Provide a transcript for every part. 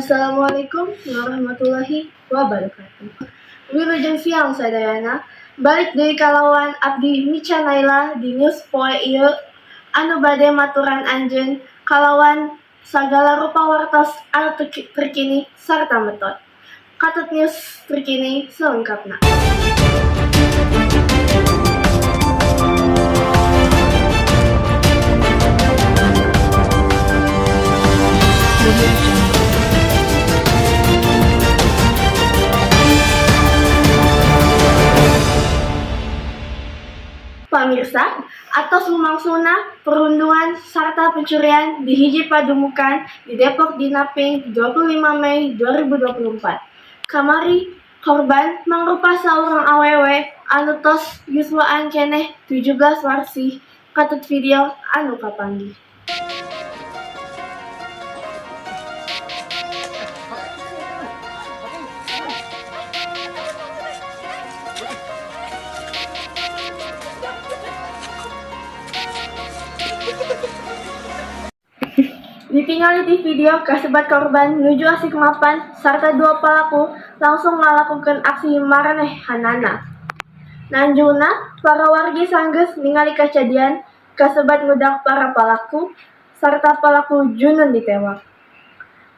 Assalamualaikum warahmatullahi wabarakatuh. Wilujeng siang sadayana, balik deui kalawan abdi Mica Naila di News Poe ieu anu bade maturan anjeun kalawan sagala rupa wartos anu terkini sarta metot. Katut news terkini selengkapna. Pamirsa, atos lumangsungna perundungan sarta pencurian di hiji padumukan di Depok dina ping 25 Mei 2024. Kamari korban mangrupa saurang awewe anu tos yuswaan keneh 17 warsih, katut video anu kapanggih. Ditingali di video, kasebat korban nuju asik mapan sarta dua pelaku langsung ngalakukeun aksi marenehanana. Nanjuna, para wargi sanggeus ningali kajadian kasebat ngudak para palaku sarta palaku junun ditewak.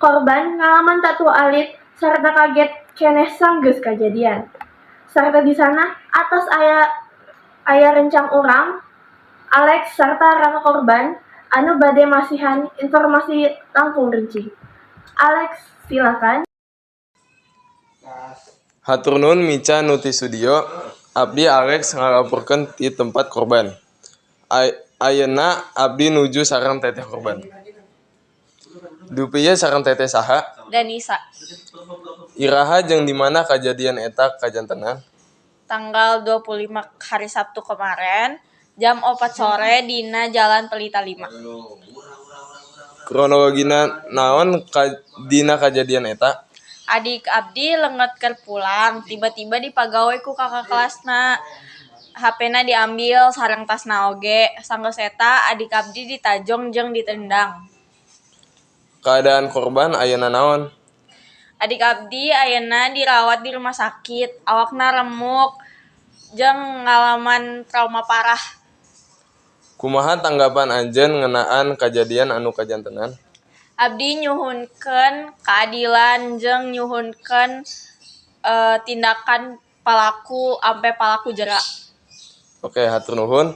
Korban ngalaman tatu alit sarta kaget keneh sanggeus kajadian. Sarta di sana atos aya rencang urang Alex sarta raka korban anu bade masihan informasi langkung rinci. Alex, silakan. Hatur nuhun, Mica nu ti studio. Abdi Alex ngalaporkeun ti tempat korban. Ayeuna abdi nuju sareng teteh korban. Dupi ieu sareng teteh saha? Danisa. Iraha jeung di mana kajadian eta kajantenan? Tanggal 25 hari Sabtu kemarin, jam 4 sore, dina Jalan Pelita 5. Kronologina naon dina kajadian eta? Adik abdi leungeut keur pulang, tiba-tiba dipagawe ku kakak kelasna. HP-na diambil sareng tasna oge. Sanggeus eta adik abdi ditajong jeung ditendang. Kaadaan korban ayeuna naon? Adik abdi ayeuna dirawat di rumah sakit, awakna remuk jeung ngalaman trauma parah. Kumaha tanggapan anjeun ngeunaan kajadian anu kajantenan? Abdi nyuhunkeun keadilan jeung nyuhunkeun tindakan palaku ampe palaku jera. Oke, hatur nuhun.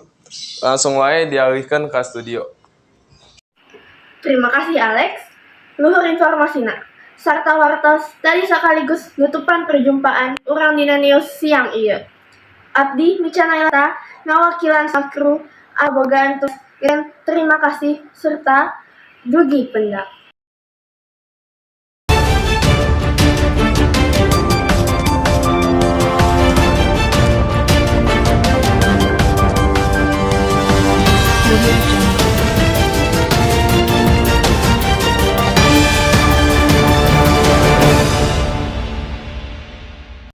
Langsung wae dialihkeun ka studio. Terima kasih, Alex. Luhur informasina. Sarta wartos tadi sekaligus nutupan perjumpaan urang dina news siang ieu. Abdi Mica Naila ngawakilan kru abogan terima kasih serta dugi pendak.